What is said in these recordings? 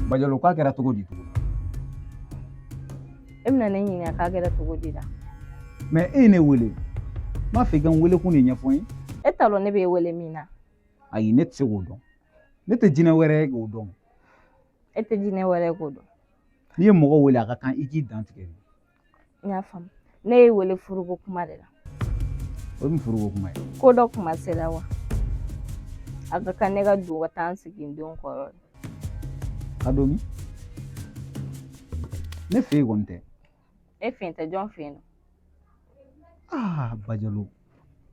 Bajalo, k'a kɛra cogo di tuguni? E bɛna ne ɲininka k'a kɛra cogo di la? Mais e ye ne wele, n b'a fɛ i ka n wele kun de ɲɛfɔ n ye. E t'a dɔn ne b'e wele min na? Ayi, ne tɛ se k'o dɔn, ne tɛ jinɛ wɛrɛ ye k'o dɔn. E tɛ jinɛ wɛrɛ ye k'o dɔn. N'i ye mɔgɔ wele, a ka kan i k'i dantigɛ. N y'a faamu. Ne y'e wele furuko kuma de la. O ye mun furuko kuma ye? Ko dɔ kuma sera wa, a ka kan ne ka don ka taa n sigi n denw kɔrɔ. Ka don min? Ne fɛ yen kɔni tɛ. E fɛ yen tɛ, jɔn fɛ yen nɔ? Aa Bajalo,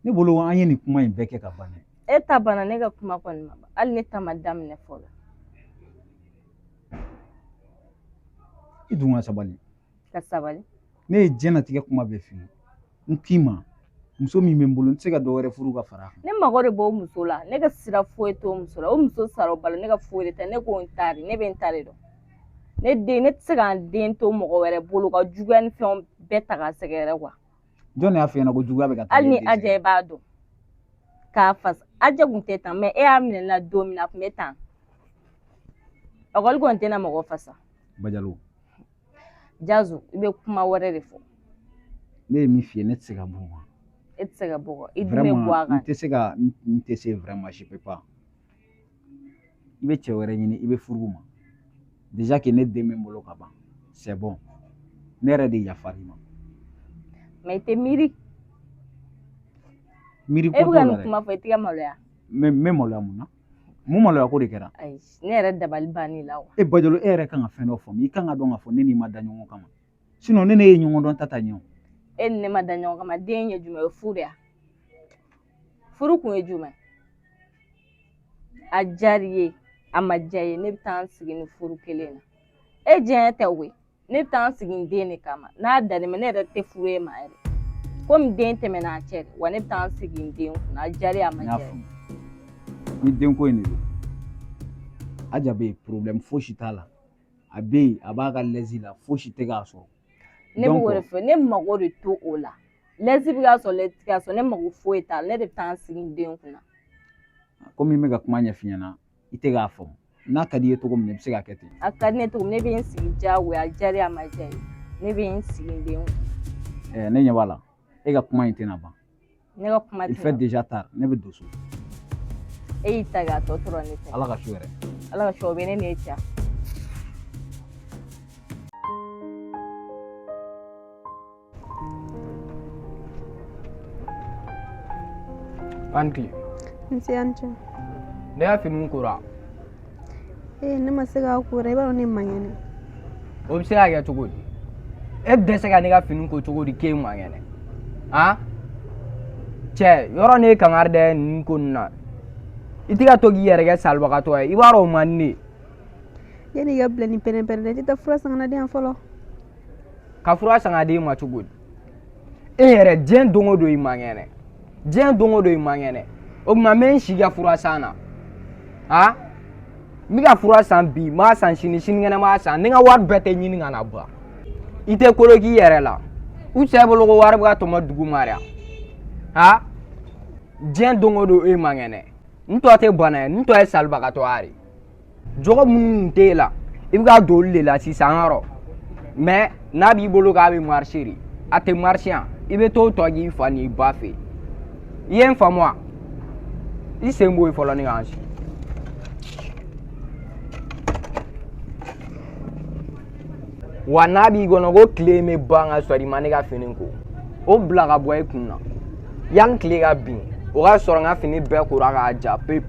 ne bolo an ye nin kuma in bɛɛ kɛ ka ban dɛ. E ta banna, ne ka kuma kɔni ma ban, hali ne ta ma daminɛ fɔlɔ. I dun ka sabali. Ka sabali. Ne ye diɲɛnatigɛ kuma bɛɛ f'i ye, n k'i ma muso min bɛ n bolo, n tɛ se ka dɔ wɛrɛ furu ka fara a kan. Ne mago de b'o muso la, ne ka sira foyi t'o muso la. O muso sara o balo, ne ka foyi de tɛ. Ne ko n ta de, ne bɛ n ta de dɔn. Ne den, ne tɛ se ka n den to mɔgɔ wɛrɛ bolo ka juguya ni fɛnw bɛɛ ta k'a sɛgɛrɛ quoi. Jɔn de y'a f'i ɲɛna ko juguya bɛ ka taa? Hali ni Aja, i b'a dɔn k'a fasa, Aja kun tɛ tan, mais e y'a minɛ na don min na, a kun bɛ tan. Ekɔli kɔni tɛna mɔgɔ fasa. Bajalo. Jazu, i bɛ kuma wɛrɛ de fɔ. Ne ye min f'i ye, ne tɛ se ka bɔ o kan. E tɛ se ka bɔ o kan, i dun bɛ bɔ a kan. N tɛ se ka, n tɛ se vraiment, je peux pas. I bɛ cɛ wɛrɛ ɲini, i bɛ furu o ma. Déjà que ne den bɛ n bolo ka ban, c'est bon, ne yɛrɛ de yafar'i ma. Mais i tɛ miiri. Miiri ko E t'o bɛ ka la nin dɛ. kuma fɔ, i tɛ ka maloya. N bɛ maloya mun na? Mun maloya ko de kɛra? Ayi, ne yɛrɛ dabali bann'i la wa. E Bajalo, e yɛrɛ kan ka fɛn dɔ faamu. I kan ka dɔn k'a fɔ ne n'i ma da ɲɔgɔn kama, sinon ne ne ye ɲɔgɔn dɔn ta ta ɲɛ o. E ni ne ma da ɲɔgɔn kama, den ye jumɛn ye? Furu de ya? Furu kun ye jumɛn? A diyar'i ye, a ma diya i ye, ne bɛ taa n sigi ni furu kelen na. E diɲɛ tɛ koyi. Ne bɛ taa n sigi n den de kama. N'a danni ma, ne yɛrɛ tɛ furu e ma yɛrɛ, komi den tɛmɛna a cɛ de wa. Ne bɛ taa n sigi n den kunna, a diyara a ma N y'a diya. faamu. Ni denko in de don, Aja bɛ yen, problème fosi t'a la. A bɛ yen, a b'a ka l'aise la, fosi tɛ k'a sɔrɔ. Ne bɛ o de fɔ, ne mago de to o la. L'aise bɛ k'a sɔrɔ, l'aise tɛ k'a sɔrɔ, ne mago foyi t'a la. Ne de bɛ taa n sigi n den kunna. Komi n bɛ ka kuma ɲɛf'i ɲɛna, i tɛ k'a faamu. N'a ka di i ye cogo min na, i bɛ se k'a kɛ ten. A ka di ne cogo min, ne bɛ n sigi diyagoya. A diyara, a ma diya ye, ne bɛ n sigi n den kunna. Ɛɛ, ne ɲɛ b'a la, e ka kuma in tɛna ban. Ne ka kuma Il fait déjà tard, ne bɛ don so. E y'i ta kɛ, a tɔ tora ne ta. Ala ka su hɛrɛ. Ala ka su, o bɛ ne n'e cɛ. A ni tile. Nse, a ni ce. Ne ya finiw kora. Ee, ne ma se k'a ko dɛ, i b'a dɔn ne man kɛnɛ. O bɛ se ka kɛ cogo di? E bɛ dɛsɛ ka ne ka fini ko cogo di k'e man kɛnɛ? Han, cɛ, yɔrɔ ne ye kangari da nin ko ninnu na, i tɛ ka to k'i yɛrɛ kɛ salibagatɔ ye, i b'a dɔn o man di ne ye. Yanni i ka bila nin pɛrɛn-pɛrɛn na, i tɛ taa fura san ka na di yan fɔlɔ. Ka fura san ka d'e ma cogo di? E yɛrɛ, diɲɛ don o don i man kɛnɛ, diɲɛ don o don i man kɛnɛ. O tuma n bɛ n si kɛ fura san na? Han, n bɛ ka fura san bi, n b'a san sini, sinikɛnɛ n b'a san. Ne ka wari bɛɛ tɛ ɲini ka na ban. I tɛ kolo k'i yɛrɛ la u cɛ bolo ko wari bɛ ka tɔmɔ dugu ma de? Han, diɲɛ don o don e man kɛnɛ. N tɔ tɛ bana ye, n tɔ ye salibagatɔya de ye. Jogo minnu tɛ e la, i bɛ ka don olu de la sisan yɔrɔ. Mais n'a b'i bolo k'a bɛ marcher de, a tɛ marcher yan. I bɛ t'o tɔ k'i fa n'i ba fɛ yen. I ye n faamu wa? I sen b'o ye fɔlɔ, ne k'an sigi. Wa n'a b'i kɔnɔ ko tile bɛ ban ka sɔrɔ i ma ne ka fini ko, o bila ka bɔ i kun na. Yanni tile ka bin, o ka sɔrɔ n ka fini bɛɛ kora k'a ja pewu.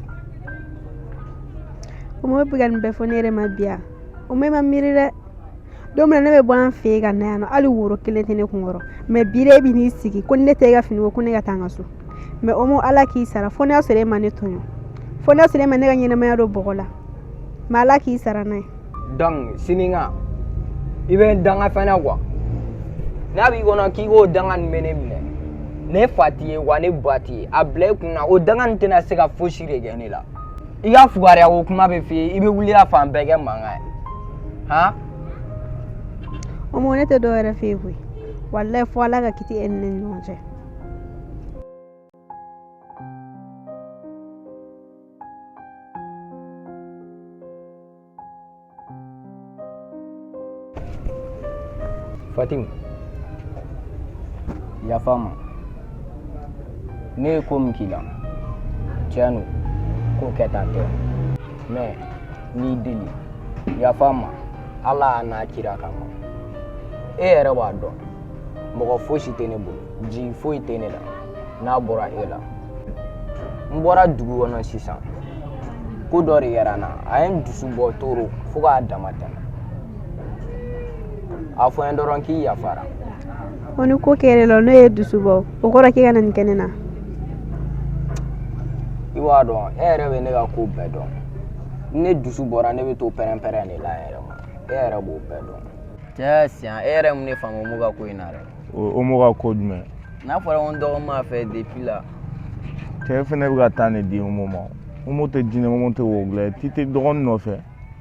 O ma bɛ ka nin bɛɛ fɔ ne yɛrɛ ma bi yan. O ma, e ma miiri dɛ. Don min na ne bɛ bɔ an fɛ yen ka na yan nɔ, hali woro kelen tɛ ne kun kɔrɔ. Mais bi de, e bɛ n'i sigi ko ne tɛ e ka fini ko, ko ne ka taa n ka so. Mais o ma, Ala k'i sara. Fo n'a sɔrɔ e ma ne tɔɲɔ, fo n'a sɔrɔ e ma ne ka ɲɛnamaya don bɔgɔ la. Mais Ala k'i sara n'a ye. Donc sini kan i bɛ n danga fɛnɛ quoi. N'a b'i kɔnɔ k'i k'o danga nin bɛ ne minɛ, ne fa t'i ye wa ne ba t'i ye. A bila i kun na, o danga nin tɛna se ka fosi de kɛ ne la. I ka fugariya ko kuma bɛ f'i ye, i bɛ wuli ka fan bɛɛ kɛ mankan ye. Han. O ma, ne tɛ dɔw yɛrɛ fɛ yen koyi. Walayi, fo Ala ka kiti e ni ne ni ɲɔgɔn cɛ. Fatim, yafa n ma. Ne ye ko min k'i la, tiɲɛ don, ko kɛta tɛ. Mais n b'i deli, yafa n ma Ala n'a kira kama. E yɛrɛ b'a dɔn, mɔgɔ fosi tɛ ne bolo, jigi foyi tɛ ne la n'a bɔra e la. N bɔra dugu kɔnɔ sisan, ko dɔ de kɛra n na, a ye n dusu bɔ toro fo k'a dama tɛmɛ. A fɔ n ye dɔrɔn k'i yafara. O ni ko kɛra la n'o ye dusu bɔ, o kɔrɔ k'e ka na nin kɛ ne na. I b'a dɔn, e yɛrɛ bɛ ne ka ko bɛɛ dɔn. Ne dusu bɔra, ne bɛ to pɛrɛn-pɛrɛn de la yɛrɛ ma. E yɛrɛ b'o bɛɛ dɔn. Cɛ sisan, e yɛrɛ mun de faamu Omo ka ko in na dɛ? Omo ka ko jumɛn? N'a fɔra ko n dɔgɔnin b'a fɛ depuis la. Cɛ fɛnɛ bɛ ka taa ne di Omo ma. Omo tɛ jinɛ, Omo tɛ wogilɛ. T'i tɛ dɔgɔnin nɔfɛ.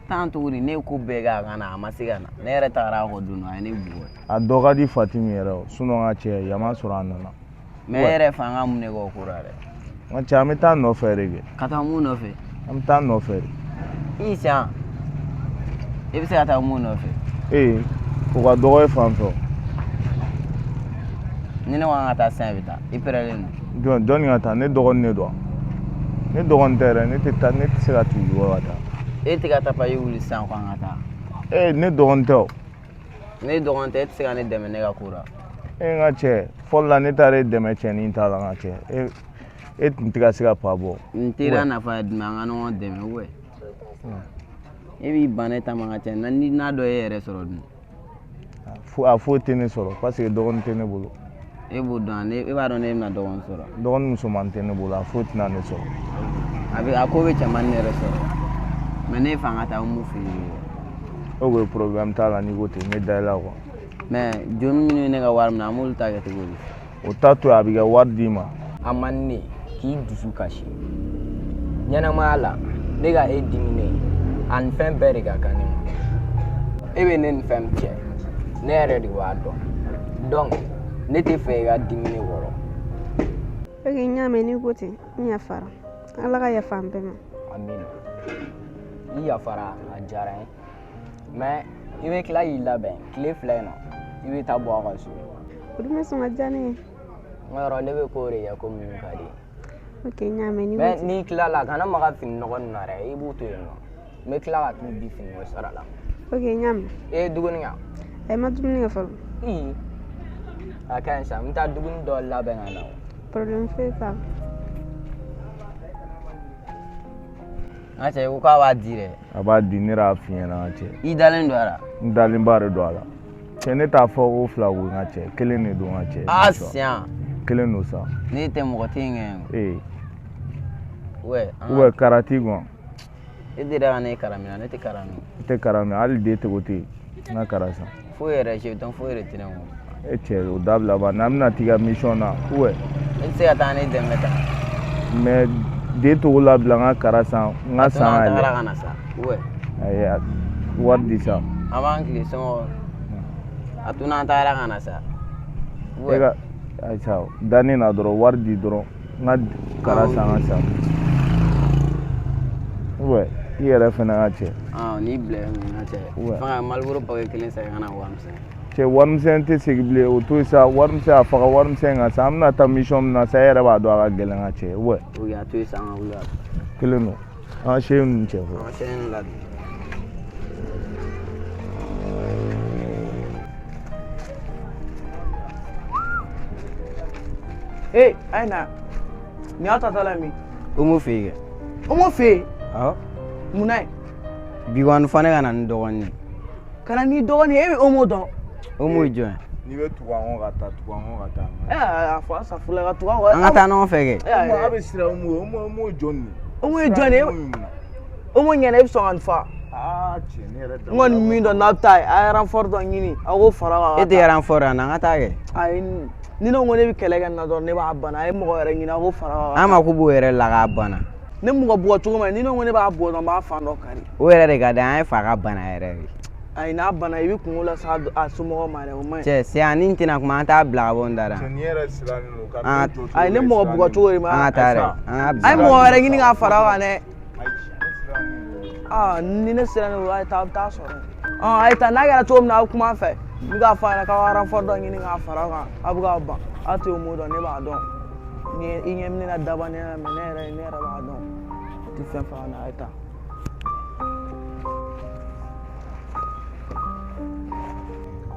Tan cogo di, ne ye ko bɛɛ kɛ a ka na, a ma se ka na. Ne yɛrɛ tagara a kɔ don dɔ, a ye ne bugɔ. A dɔ ka di Fatimi yɛrɛ o. Sinon n ka cɛ, yan ma sɔrɔ a nana. Mais e yɛrɛ fɛ, an ka mun de kɛ o ko la dɛ? N ka cɛ, an bɛ taa nɔfɛ de kɛ. Ka taa mun nɔfɛ? An bɛ taa nɔfɛ de. I sisan, e bɛ se ka taa mun nɔfɛ? Ee, o ka dɔgɔ e fan fɛ o. Ni ne ko an ka taa sisan, i bɛ taa. I pɛrɛlen don. Jɔnni ka taa? Ne dɔgɔnin de don wa? Ne dɔgɔnin tɛ yɛrɛ, ne tɛ taa, ne tɛ se ka tugu i kɔ ka taa. E tɛ ka taa papiye wuli sisan ko an ka taa. Ee, ne dɔgɔnin tɛ o. Ne dɔgɔnin tɛ, e tɛ se ka ne dɛmɛ ne ka ko la. E n ka cɛ, fɔlɔ la ne taara e dɛmɛ cɛnin ta la n ka cɛ. E tun tɛ ka se ka pa bɔ. N teriya nafa ye jumɛn? An ka ɲɔgɔn dɛmɛ ou e b'i ban ne ta ma n ka cɛ, ni n'a dɔ ye e yɛrɛ sɔrɔ dun? A foyi tɛ ne sɔrɔ parce que dɔgɔnin tɛ ne bolo. E b'o dɔn, e b'a dɔn ne bɛna dɔgɔnin sɔrɔ. Dɔgɔnin musoman tɛ ne bolo, a foyi tɛna ne sɔrɔ. A bɛ a ko bɛ cɛmannin yɛrɛ sɔrɔ. Mais ne fɛ an ka taa Umu fɛ yen. Ok, problème t'a la, n'i ko ten, n bɛ da i la quoi. Mais joli minnu ye ne ka wari minɛ, an b'olu ta kɛ cogo di? O ta to yen, a bɛ kɛ wari d'i ma. A man di ne ye k'i dusu kasi. Ɲɛnamaya la, ne ka e diminen ani fɛn bɛɛ de ka kan ne ma. E bɛ ne ni fɛn min cɛ, ne yɛrɛ de b'a dɔn. Donc ne tɛ fɛ i ka dimi ne kɔrɔ. Ok, n y'a mɛn, n'i ko ten, n yafara. Ala ka yafa an bɛɛ ma. Amina. I yafara, a diyara n ye. Mais i bɛ tila k'i labɛn tile 2 in na, i bɛ taa bɔ aw ka so. O dun bɛ sɔn ka diya ne ye. N ka yɔrɔ, ne bɛ ko de kɛ ko min ka di. Ok, n y'a mɛn, n'i ko Mais ten. n'i tilala, kana maga fini nɔgɔ ninnu na dɛ, i b'u to yen nɔ. N bɛ tila ka t'u di finiko sara la. Ok, n y'a mɛn. E ye dumuni kɛ? Ayi, n ma dumuni kɛ fɔlɔ. Ii, a ka ɲi sa, n bɛ taa dumuni dɔ labɛn ka na o. Problème foyi t'a la. N ka cɛ, i ko k'a b'a di dɛ. A b'a di, ne yɛrɛ y'a f'i ɲɛna n ka cɛ. I dalen don a la? N dalenba de don a la. Cɛ, ne t'a fɔ ko fila ko n ka cɛ, kelen de don n ka cɛ. Ah siyan. Kelen don sa. Ne tɛ mɔgɔ tɛ yen kɛ. Ee. Ouais. Ou bien karati quoi. E delila ka ne kalan min na, ne tɛ kalan min. I tɛ kalan min, hali den tɔgɔ tɛ yen. N ka kalan san. Foyi yɛrɛ, jeton foyi de tɛ ne kun. E cɛ, o dabila ba, n'an bɛna t'i ka mission na, ouais. E tɛ se ka taa ne dɛmɛ tan. Mais den tɔgɔ labila, n ka kara san, n ka san A yɛrɛ. tagara ka na sa, ouais. Ayi, wari di sa. An b'an tile sɔngɔ. A to n'an tagara ka na sa. E ka ayi sa, da ne na dɔrɔn, wari di dɔrɔn, n ka kara san ka sa. Ouais, i yɛrɛ fɛnɛ ka cɛ. Ah, n'i bila yen nɔ, cɛ. Fɛn ka Marlboro paquet kelen san, i ka na warimisɛn. Cɛ, warimisɛn tɛ segin bilen, o to yen sa, warimisɛn a faga warimisɛn kan sa, an bɛna taa mission min na sa, e yɛrɛ b'a dɔn a ka gɛlɛn ka cɛ, ouais. Ok, a to yen sa, an ka wuli. Kelen don, an ka se ninnu cɛ fɔlɔ. An ka se ninnu ladon. Ee, a ye na. Nin y'aw tatɔ la min? Umu fɛ yen kɛ. Umu fɛ yen? Awɔ. Mun na ye? Bi kɔni fɔ ne ka na ni dɔgɔnin ye. Ka na n'i dɔgɔnin ye, e bɛ Umu dɔn? Umu ye jɔn ye? N'i bɛ tugu an kɔ ka taa, tugu an kɔ ka taa. Ee, a fɔ a safurula ka tugu an kɔ. An ka taa ɲɔgɔn fɛ kɛ. Umu, a bɛ siran Umu ye, Umu ye jɔn ye? Umu ye jɔn ye? Umu ɲɛna, e bɛ sɔn ka nin fa? Aa cɛ, ne yɛrɛ N kɔni min dɔn, n'a bɛ taa yen, a ye renfort dɔ ɲini, a k'o fara a kan. E tɛ renfort yan, an ka taa kɛ. Ayi, ni ne ko ne bɛ kɛlɛ kɛ nin na dɔrɔn, ne b'a bana. A ye mɔgɔ wɛrɛ ɲini, a k'o fara a kan. An mako b'o yɛrɛ la k'a bana. Ne mɔgɔ bugɔ cogo min, ni ne ko ne b'a bugɔ dɔrɔn, n b'a fan dɔ kari. O yɛrɛ de ka di an ye, fa ka bana yɛrɛ de. Ayi, n'a bana, i bɛ kungo lase a somɔgɔw ma dɛ, o man ɲi. Cɛ, sisan ni n tɛna kuma, an t'a bila ka bɔ n da la. Cɛ, nin yɛrɛ sirannen don ka ne jɔ cogo. Ayi, ne mɔgɔ bugɔ cogo de ma. An ka taa dɛ, an ka bila. A ye mɔgɔ wɛrɛ ɲini k'a fara a kan dɛ. Aa, ni ne sirannen don, a ye taa, a bɛ taa sɔrɔ. A ye taa, n'a kɛra cogo min na, a bɛ kuma an fɛ. N bɛ k'a fɔ a ɲɛna k'aw ka renfort dɔ ɲini k'a fara aw kan, aw bɛ k'a ban. Aw tɛ Omo dɔn, ne b'a dɔn. Ni i ɲɛ bɛ ne la dabanenya la, mais ne yɛrɛ b'a dɔn. N tɛ fɛn faga na, a ye taa.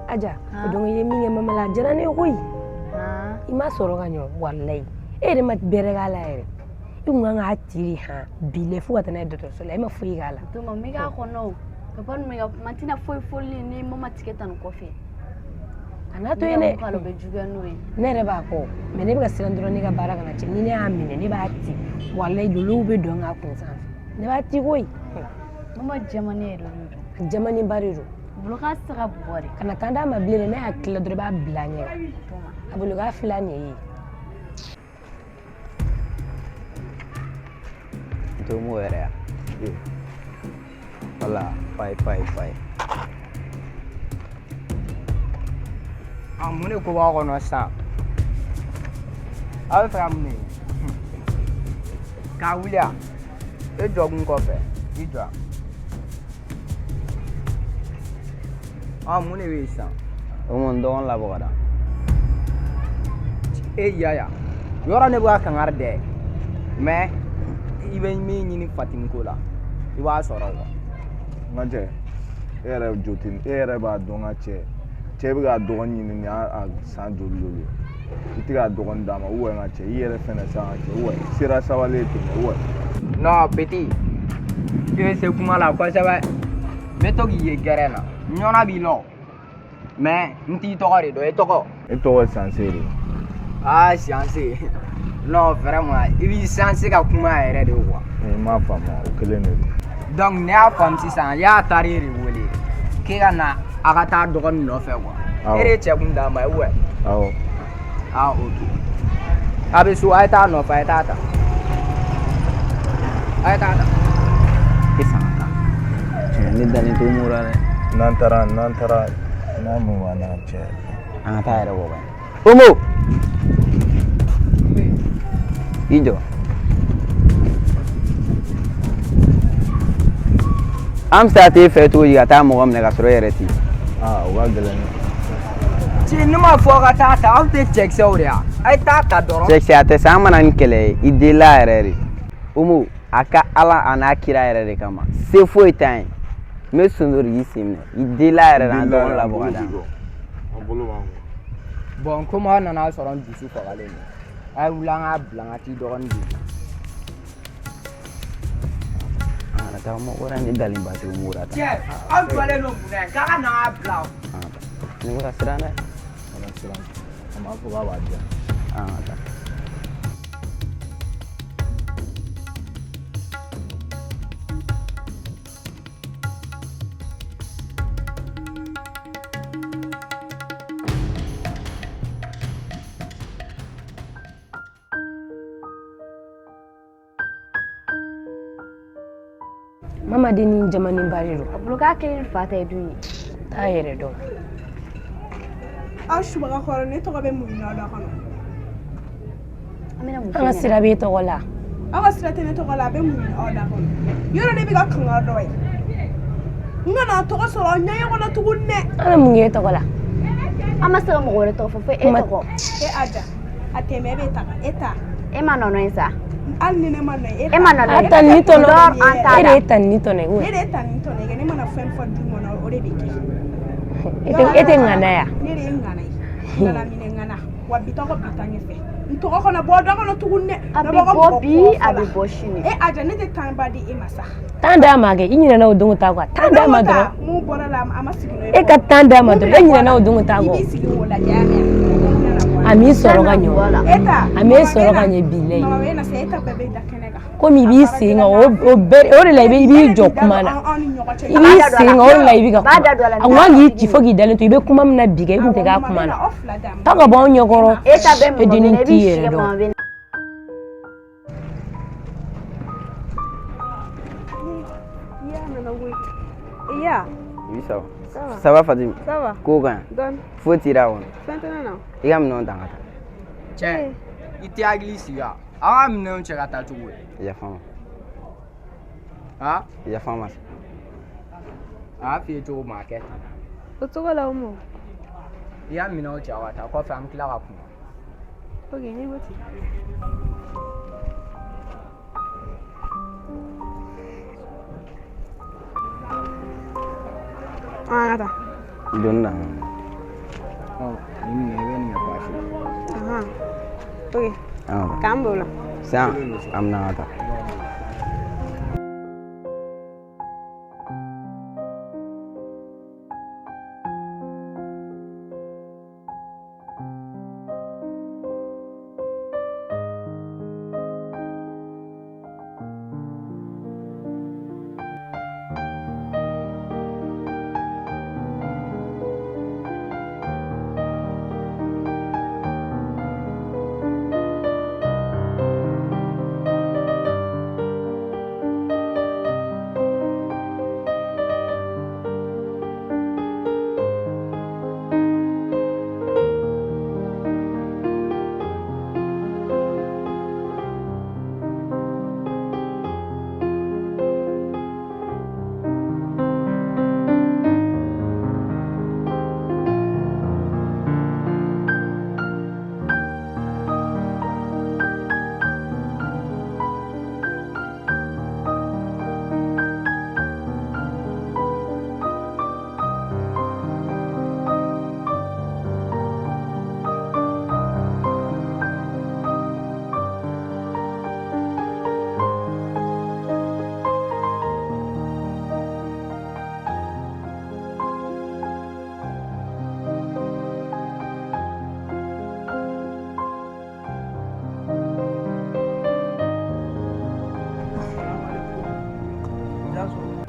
Aja, o don i ye min kɛ mama la, a diyara ne ye koyi. I ma sɔrɔ ka ɲɔ, walayi. E yɛrɛ ma bɛrɛ k'a la yɛrɛ. I kun kan k'a ci de han bi fo ka taa n'a ye dɔgɔtɔrɔso la, e ma foyi k'a la. Toma, n bɛ k'a kɔnɔ o. Papa ninnu bɛ ka kuma, n tɛna foyi fɔli ni mama tigɛ tan nin kɔfɛ. Kan'a to yen dɛ. K'a la, o bɛ juguya n'o ye. Ne yɛrɛ b'a kɔ, mais ne bɛ ka siran dɔrɔn ne ka baara kana tiɲɛ. Ni ne y'a minɛ, ne b'a ci. Walayi, lolow bɛ dɔn k'a kun sanfɛ. Ne b'a ci koyi. Mama jamanen yɛrɛ de don. A jamanenba de don. Bolo k'a tɛ se ka bugɔ de. Kana taa d'a ma bilen dɛ, ne y'a tila dɔrɔn i b'a bila a ɲɛ. A bolo k'a fila nin ye. N t'o m'o yɛrɛ ya. Wala, fayi fayi fayi. A mun de ko b'aw kɔnɔ sisan? Aw bɛ fɛ ka mun de ye? K'a wuli a? E jɔ kun kɔfɛ, i jɔ. A mun de bɛ yen sisan? O ma n dɔgɔnin labɔ ka da. E yaya, yɔrɔ ne bɛ ka kangari dɛ, mais i bɛ min ɲini Fatimi ko la, i b'a sɔrɔ quoi. N ka cɛ, e yɛrɛ jo tɛ, e yɛrɛ b'a dɔn. N ka cɛ, cɛ bɛ k'a dɔgɔnin ɲini, nin y'a san joli joli ye, i tɛ k'a dɔgɔnin d'a ma. Ou n ka cɛ, i yɛrɛ fɛnɛ sa, n ka cɛ, ou sera sabali ye ten dɛ, ou. Non petit, i bɛ se kuma la kosɛbɛ. N bɛ to k'i ye gɛrɛn na, n ɲɔnna b'i la o, mais n t'i tɔgɔ de dɔn, e tɔgɔ? E tɔgɔ ye Sanse de. Ah Sanse, non vraiment, i b'i sanse ka kuma yɛrɛ de quoi. I m'a faamu, o kelen de don. Donc ne y'a faamu sisan, i y'a taari de wele k'e ka na a ka taa dɔgɔnin nɔfɛ quoi. Awɔ. E de ye cɛ kun d'a ma ye ouais? Awɔ. Ah ok, a bɛ so, a ye taa nɔfɛ, a ye taa ta, a ye taa ta. E san ka taa. Tiɲɛ, ne dalen t'o m'o la dɛ. N'an taara n'a mun b'an n'a cɛ. An ka taa yɛrɛ bɔ ban. Omo! I jɔ. An bɛ se ka t'e fɛ cogo di ka taa mɔgɔ minɛ ka sɔrɔ e yɛrɛ tɛ yen? Aa, o ka gɛlɛn dɛ. Ci ne m'a fɔ aw ka taa ta, aw tɛ cɛkisɛw de ya? A ye taa ta dɔrɔn. Cɛkisɛ, a tɛ se, an mana ni kɛlɛ ye, i delila yɛrɛ de. Omo, a ka Ala a n'a kira yɛrɛ de kama. Se foyi t'an ye. N bɛ sondori k'i sen minɛ. I delila yɛrɛ de, an dɔgɔnin labɔ ka d'a ma. An bolo b'an kɔ. Bon, komi aw nana sɔrɔ n dusu fagalen don, a ye wuli an k'a bila n ka t'i dɔgɔnin di. An kana taa mɔgɔ wɛrɛ, ne dalen ba tɛ Omo la tan. Cɛ, aw jɔlen don mun na yen k'a ka na k'a bila o? An ka taa. Ne bɛ ka siran dɛ. Kana siran. A m'a fɔ k'a b'a di yan. An ka taa. Mama den ni jamaninba de don. A bolo k'a kelen ni fa ta ye dun ye. T'a yɛrɛ dɔn. Aw subaga kɔrɔ, ne tɔgɔ bɛ mun ɲini aw da kɔnɔ? An bɛna mun An ka sira b'e tɔgɔ la. Aw ka sira tɛ ne tɔgɔ la, a bɛ mun ɲini aw da kɔnɔ? Yɔrɔ ne bɛ ka kangari dɔ ye, n kana tɔgɔ sɔrɔ aw ɲɛ kɔnɔ tuguni dɛ. An bɛ mun k'e tɔgɔ la? An ma se ka mɔgɔ wɛrɛ tɔgɔ fɔ fo e tɔgɔ. E Aja, a tɛmɛ bɛ taga e ta. E ma nɔnɔ ye sa. Hali ni ne ma nɔ ye, E ma nɔnɔ ye. A ta ni tɔnɔ. An t'a E de ye ta ni tɔnɔ ye. Ne de ye ta ni tɔnɔ ye, ne mana fɛn fɔ du kɔnɔ, o de bɛ kɛ. E tɛ ŋana ya? Ne de ye ŋana ye, ŋana minɛ ŋana wa, bi tɔgɔ bi taa ɲɛfɛ, n tɔgɔ kana bɔ da kɔnɔ tuguni dɛ. A bɛ bɔ bi, a bɛ bɔ sini. E Aja, ne tɛ tan ba di e ma sa. Tan d'a ma kɛ, i ɲinɛna o don ta kɔ. Tan d'a ma dɔrɔn. Mun bɔra la, a ma sigi n'o ye. E ka tan d'a ma dɔrɔn, e ɲinɛna o don ta I kɔ. b'i sigi k'o lajɛ, a mɛn. A m'i sɔrɔ ka ɲɛ. E ta. A m'e sɔrɔ ka ɲɛ bilayi. Mama bɛ na se, e ta bɛɛ bɛ da kɛnɛ kan. Komi i b'i sen kan, o bɛɛ o de la i b'i jɔ kuma na. I b'i sen kan, o de la i bɛ ka kuma. A kun kan k'i ci fo k'i dalen to, i bɛ kuma min na bi kɛ, i kun tɛ k'a kuma na. Taa ka bɔ anw ɲɛkɔrɔ. E ta bɛɛ E mama bɛ dennin na, i t'i b'i yɛrɛ sigi dɔn. mama bɛ na. Ya nana koyi. Ya. I bi ça va? Ça va. Ça va Fatimi? Ça va. Ko ka ɲi? Dɔɔni. Foyi t'i la kɔni? Fɛn tɛ ne na. I ka minɛnw ta ka taa. Cɛ, i tɛ hakili sigi wa? Aw ka minɛnw cɛ ka taa cogo di? Yafa n ma. Han? Yafa n ma sa. A y'a f'i ye cogo min, a kɛ tan. O cogo la o mɔ. I y'a minɛnw cɛ ka taa kɔfɛ an bɛ tila ka kuma. Ok, ne ko ten. An ka taa. Doni na. Ɔ nin minɛ i bɛ nin kɛ baasi la. Ahan. Ok. An ka taa. K'an b'o la. Sisan an bɛna ka taa.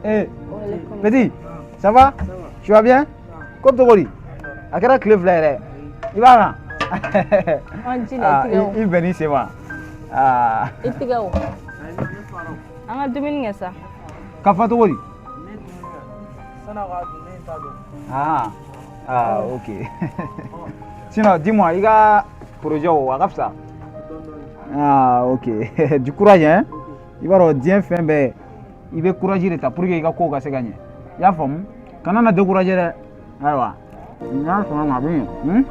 Eh, petit, ça va? Tu vas bien? Ko cogo di? A kɛra tile 2 yɛrɛ. I b'a kan? An ji la i tigɛ o. I bɛnn'i sen ma. Ah. I tigɛ o. An ka dumuni kɛ sa. Ka fa cogo di? San'a k'a dun ne ye n ta dɔn. Ah, ah, ok. Sinon, dis-moi, i ka projet o a ka fisa? Ah, ok. Du courage, hein? I b'a dɔn diɲɛ fɛn bɛɛ i bɛ courage de ta pour que i ka kow ka se ka ɲɛ. I y'a faamu? Kana na décourager dɛ. Ayiwa. N'a sɔnna ma a bɛ ɲɛ.